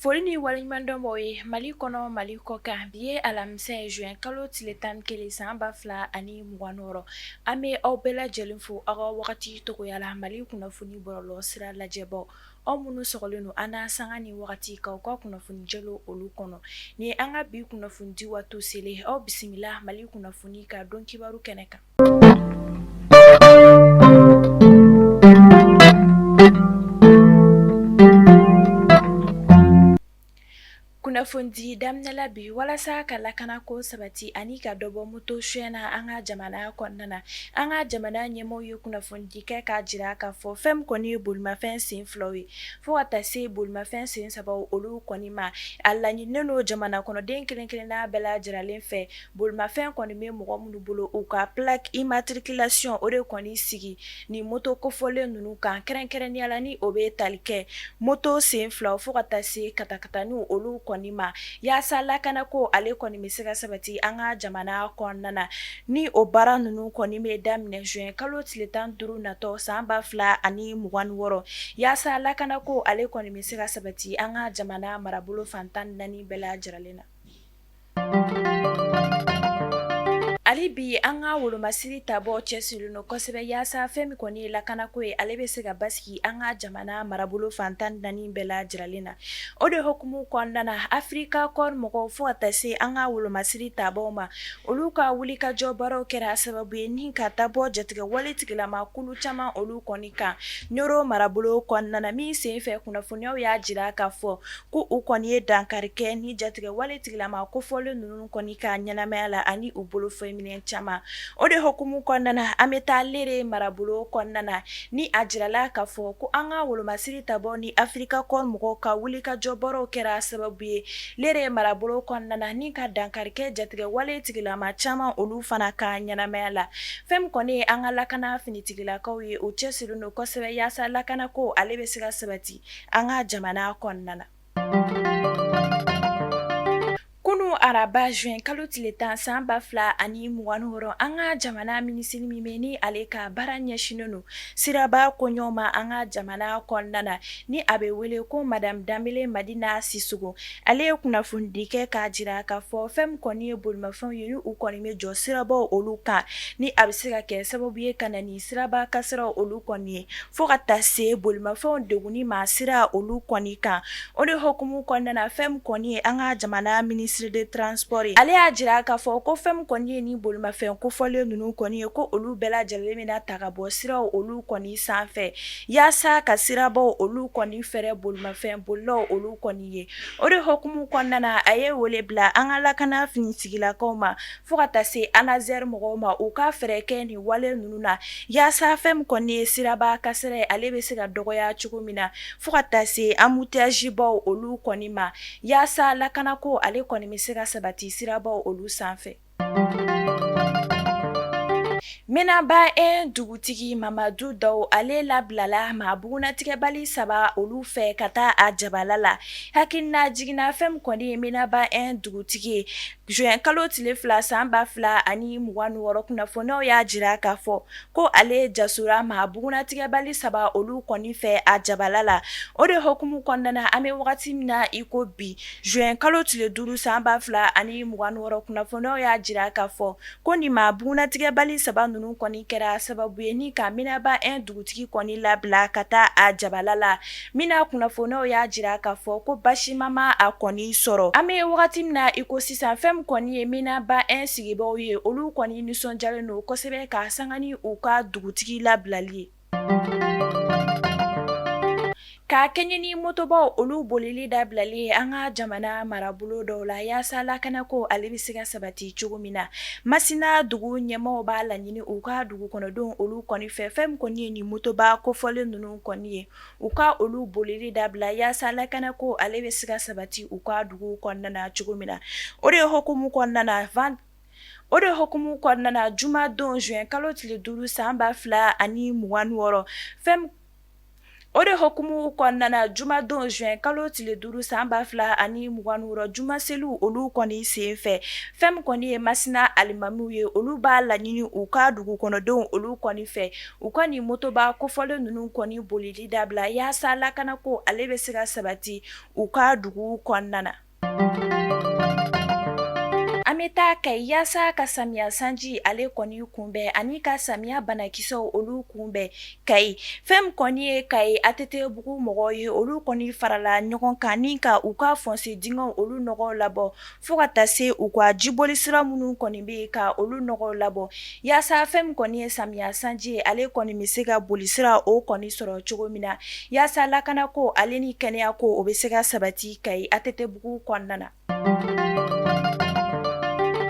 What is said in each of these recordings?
Foli ni waleɲumandɔn b'aw ye Mali kɔnɔ Mali kɔ kan bi ye alamisa ye juin kalo tile 11 san 2026 an bɛ aw bɛɛ lajɛlen fo aw ka wagati togoya la Mali kunnafoni bɔlɔlɔ sira lajɛbaw aw minnu sɔgɔlen don an na sanga ni wagati k'aw ka kunnafoni jɛlenw olu kɔnɔ ni an ka bi kunnafoni di waati selen aw bisimila Mali kunnafoni ka don kibaru kɛnɛ kan. Kunnafonidi daminɛ la bi walasa ka lakanako sabati ani ka dɔ bɔ moto sonyɛ na an ka jamana kɔnɔna na an ka jamana ɲɛmɔgɔw ye kunnafonidi kɛ k'a jira k'a fɔ fɛn min kɔni ye bolimafɛn sen filaw ye fo ka taa se bolimafɛn sen sabaw olu kɔni ma a laɲininen don jamana kɔnɔden kelen-kelenna bɛɛ lajɛlen fɛ bolimafɛn kɔni bɛ mɔgɔ minnu bolo u ka plaque immatriculation o de kɔni sigi ni moto kofɔlen ninnu kan kɛrɛnkɛrɛnnenya la ni o bɛ tali kɛ moto sen filaw fo ka taa se katakataniw olu kɔni ma yaasa lakanako ale kɔni bɛ se ka sabati an ka jamana kɔnɔna na ni o baara ninnu kɔni bɛ daminɛ juin kalo tile 15 natɔ san 2026 yaasa lakanako ale kɔni bɛ se ka sabati an ka jamana marabolo fan 14 bɛɛ lajɛlen na. Hali bi an ka wolomasiri tabaw cɛsirilen don kosɛbɛ yaasa fɛn min kɔni ye lakanako ye ale bɛ se ka basigi an ka jamana marabolo fan 14 bɛɛ lajɛlen na o de hukumu kɔnɔna na Africa Corps mɔgɔw fo ka taa se an ka wolomasiri tabaw ma olu ka wulikajɔ baaraw kɛra sababu ye ni ka taa bɔ jatigɛwale tigilama kulu caman olu kɔni kan Ɲɔrɔ marabolo kɔnɔna na min senfɛ kunnafoniyaw y'a jira k'a fɔ ko u kɔni ye dankari kɛ ni jatigɛwale tigilama kofɔlen ninnu kɔni ka ɲɛnamaya la ani u bolofɛn minɛn caman o de hukumu kɔnɔna na an bɛ taa Lere marabolo kɔnɔna na ni a jirala k'a fɔ ko an ka wolomasiri tabaw ni Africa Corps mɔgɔw ka wulikajɔ baaraw kɛra sababu ye Lere marabolo kɔnɔna na ni ka dankari kɛ jatigɛwale tigilama caman olu fana ka ɲɛnamaya la fɛn min kɔni ye an ka lakana finitigilakaw ye u cɛsirilen don kosɛbɛ yaasa lakanako ale bɛ se ka sabati an ka jamana kɔnɔna na. Kunun araba juin kalo tile 10 san 2026 an ka jamana minisiri min bɛ ni ale ka baara ɲɛsinnen don siraba koɲɛw ma an ka jamana kɔnɔna na ni a bɛ wele ko madame Danbele Madina Sisoko ale ye kunnafonidi kɛ k'a jira k'a fɔ fɛn min kɔni ye bolimafɛnw ye ni u kɔni bɛ jɔ sirabaw olu kan ni a bɛ se ka kɛ sababu ye ka na ni siraba kasaraw olu kɔni ye fo ka taa se bolimafɛnw degunni ma sira olu kɔni kan o de hukumu kɔnɔna na fɛn min kɔni ye an ka jamana ministre de transport ye ale y'a jira k'a fɔ ko fɛn min kɔni ye ni bolimafɛn kofɔlen ninnu kɔni ye ko olu bɛɛ lajɛlen bɛna ta ka bɔ siraw olu kɔni sanfɛ yaasa ka sirabaw olu kɔni fɛrɛ bolimafɛn bolilaw olu kɔni ye o de hukumu kɔnɔna na a ye wele bila an ka lakana finitigilakaw ma fo ka taa se ANASER mɔgɔw ma u ka fɛɛrɛ kɛ nin wale ninnu na yaasa fɛn min kɔni ye siraba kasara ye ale bɛ se ka dɔgɔya cogo min na fo ka taa se embouteillage baw olu kɔni ma yaasa lakanako ale kɔni bɛ se ka sabati sirabaw olu sanfɛ. Menaba 1 dugutigi Mamadu Daw ale labilala maa bugunnatigɛbali saba olu fɛ ka taa a jabala la hakilina jiginna fɛn min kɔni ye Menaba 1 dugutigi ye Juin kalo tile 2 san 2026 kunnafoniyaw y'a jira k'a fɔ ko ale jasora maa bugunnatigɛbali saba olu kɔni fɛ a jabala la o de hukumu kɔnɔna na an bɛ wagati min na i ko bi juin kalo tile 5 san 2026 kunnafoniyaw y'a jira k'a fɔ ko nin maa bugunnatigɛbali saba ninnu kɔni kɛra sababu ye ni ka Menaba 1 dugutigi kɔni labila ka taa a jabala la min na kunnafoniyaw y'a jira k'a fɔ ko basima ma a kɔni sɔrɔ an bɛ wagati min na i ko sisan fɛn min kɔni ye Menaba 1 sigibaaw ye olu kɔni nisɔndiyalen don kosɛbɛ ka sanga ni u ka dugutigi labilali ye. Ka kɛɲɛ ni motobaw olu bolili dabilali ye an ka jamana marabolo dɔw la yaasa lakanako ale bɛ se ka sabati cogo min na Masina dugu ɲɛmaaw b'a laɲini u ka dugu kɔnɔdenw olu kɔni fɛ fɛn min kɔni ye nin motoba kofɔlen ninnu kɔni ye u ka olu bolili dabila yaasa lakanako ale bɛ se ka sabati u ka dugu kɔnɔna na cogo min na o de hukumu kɔnɔna na o de hukumu kɔnɔna na jumadon juin kalo tile 5 san 2026 fɛn O de hukumu kɔnɔna na, jumadon juin kalo tile 5 san 2026, juma seliw olu kɔni senfɛ, fɛn min kɔni ye Masina alimamiw ye, olu b'a laɲini u ka dugukɔnɔdenw olu kɔni fɛ, u ka nin motoba kofɔlen ninnu kɔni bolili dabila yaasa lakanako ale bɛ se ka sabati u ka dugu kɔnɔna na. An bɛ taa Kayi yaasa ka samiya sanji ale kɔni kunbɛn ani ka samiya banakisɛw olu kunbɛn Kayi. Fɛn min kɔni ye Kayi ATT bugu mɔgɔw ye, olu kɔni farala ɲɔgɔn kan ni ka u ka fosse dingɛw olu nɔgɔw labɔ fo ka taa se u ka jiboli sira minnu kɔni bɛ yen ka olu nɔgɔw labɔ yaasa fɛn min kɔni ye samiya sanji ye, ale kɔni bɛ se ka boli sira o kɔni sɔrɔ cogo min na yaasa lakanako ale ni kɛnɛya ko o bɛ se ka sabati Kayi ATT bugu kɔnɔna na.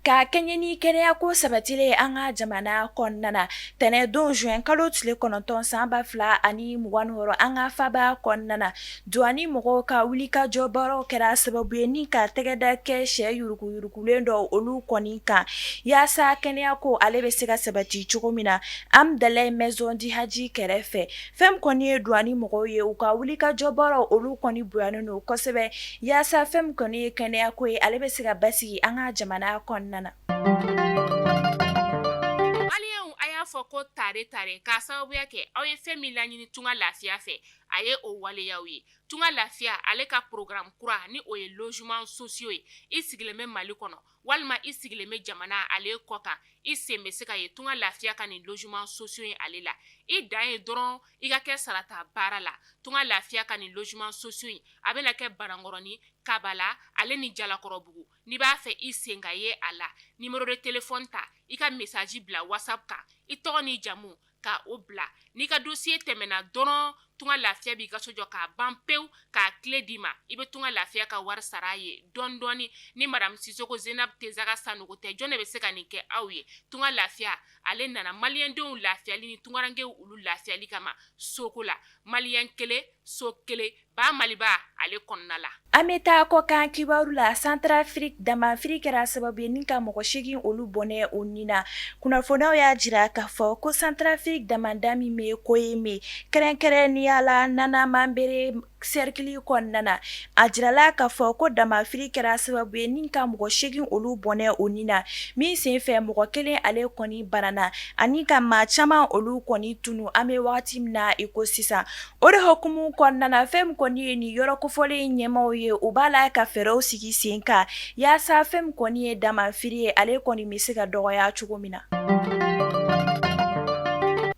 Ka kɛɲɛ ni kɛnɛya ko sabatilen an ka jamana kɔnɔna na, tɛnɛndon juin kalo tile 9 san 2026, an ka faba kɔnɔna na, duwani mɔgɔw ka wulikajɔ baaraw kɛra sababu ye ni ka tɛgɛda kɛ sɛ yuruguyurugulen dɔw olu kɔni kan yaasa kɛnɛya ko ale bɛ se ka sabati cogo min na Hamdallaye Maison du Hadj kɛrɛfɛ. Fɛn min kɔni ye duwani mɔgɔw ye, u ka wulikajɔ baaraw olu kɔni bonyanen don kosɛbɛ yaasa fɛn min kɔni ye kɛnɛya ko ye, ale bɛ se ka basigi an ka jamana kɔnɔna na. Maliyɛnw, a y'a fɔ ko tare tare k'a sababuya kɛ aw ye fɛn min laɲini Tunga Lafiya fɛ, a ye o waleyaw ye. Tunga Lafiya ale ka programme kura ni o ye logement sociaux ye. I sigilen bɛ Mali kɔnɔ walima i sigilen bɛ jamana ale kɔ kan, i sen bɛ se ka ye Tunga Lafiya ka nin logement sociaux ye ale la. I dan ye dɔrɔn i ka kɛ sarata baara la. Tunga Lafiya ka nin logement sociaux in a bɛna kɛ Banankɔrɔni, Kabala ale ni Jalakɔrɔbugu. N'i b'a fɛ i sen ka ye a la, numéro de téléphone ta, i ka message bila WhatsApp kan, i tɔgɔ n'i jamu ka o bila. N'i ka dossier tɛmɛna dɔrɔn, Tunga Lafiya b'i ka so jɔ k'a ban pewu k'a clé d'i ma. I bɛ Tunga Lafiya ka wari sara a ye dɔɔni dɔɔni. Ni madame Sisoko Zenab Tezaga Sanogo tɛ, jɔn de bɛ se ka nin kɛ aw ye? Tunga Lafiya ale nana maliyɛndenw lafiyali ni tungarankew olu lafiyali kama soko la. Maliyɛn kelen, so kelen, ba Maliba ale kɔnɔna la. An bɛ taa kɔkan kibaru la. Centrafrique, damafiri kɛra sababu ye ni ka mɔgɔ 8 olu bɔnɛ u ni na. Kunnafoniyaw y'a jira k'a fɔ ko Centrafrique damanda min bɛ Koyeme, kɛrɛnkɛrɛnnenya la Nana Mambere cercle kɔnɔna na, a jirala k'a fɔ ko damafiri kɛra sababu ye ni ka mɔgɔ 8 olu bɔnɛ u ni na, min senfɛ mɔgɔ kelen ale kɔni banana ani ka maa caman olu kɔni tunu an bɛ wagati min na i ko sisan. O de hukumu kɔnɔna na, fɛn min kɔni ye nin yɔrɔ kofɔlen ɲɛmaaw ye, u b'a la ka fɛɛrɛw sigi sen kan yaasa fɛn min kɔni ye damafiri ye, ale kɔni bɛ se ka dɔgɔya cogo min na.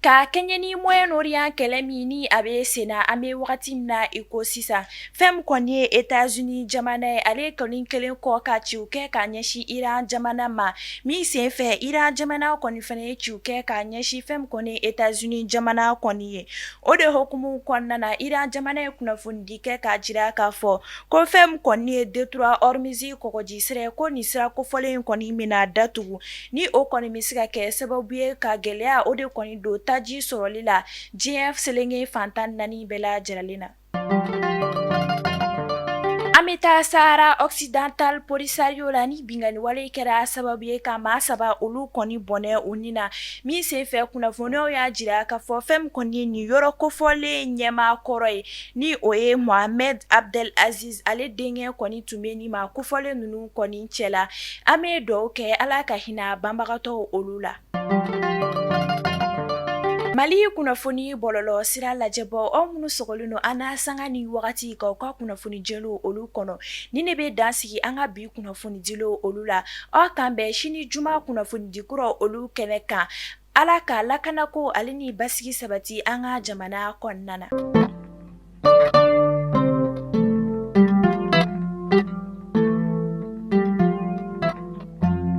Ka kɛɲɛ ni Moyen-Orient kɛlɛ min ni a bɛ senna an bɛ wagati min na i ko sisan, fɛn min kɔni ye États-Unis jamana ye, ale kɔni kɛlen kɔ ka ciw kɛ ka ɲɛsin Iran jamana ma, min senfɛ Iran jamana kɔni fana ye ciw kɛ ka ɲɛsin fɛn min kɔni ye États-Unis jamana kɔni ye. O de hukumu kɔnɔna na, Iran jamana ye kunnafonidi kɛ k'a jira k'a fɔ ko fɛn min kɔni ye détroit Hormuz kɔgɔji sira, ko nin sira kofɔlen in kɔni bɛna datugu, ni o kɔni bɛ se ka kɛ sababu ye ka gɛlɛya o de kɔni don taji sɔrɔli la diɲɛ selenge fan 14 bɛɛ lajɛlen na. An bɛ taa Sahara Occidental Polisario la, ni binkanni wale kɛra sababu ye ka maa saba olu kɔni bɔnɛ u ni na, min senfɛ kunnafoniyaw y'a jira k'a fɔ fɛn min kɔni ye nin yɔrɔ kofɔlen ɲɛmaa kɔrɔ ye, ni o ye Mohamed Abdel Aziz, ale denkɛ kɔni tun bɛ nin maa kofɔlen ninnu kɔni cɛla. An bɛ dugawu kɛ Ala ka hinɛ banbagatɔw olu la. Mali kunnafoni bɔlɔlɔ sira lajɛbɔ, aw minnu sɔgɔlen don an na sanga ni wagati k'aw ka kunnafoni jɛlenw olu kɔnɔ, ni ne bɛ dan sigi an ka bi kunnafoni dilenw olu la. Aw k'an bɛn sini juma kunnafonidi kura olu kɛnɛ kan. Ala ka lakanako ale ni basigi sabati an ka jamana kɔnɔna na.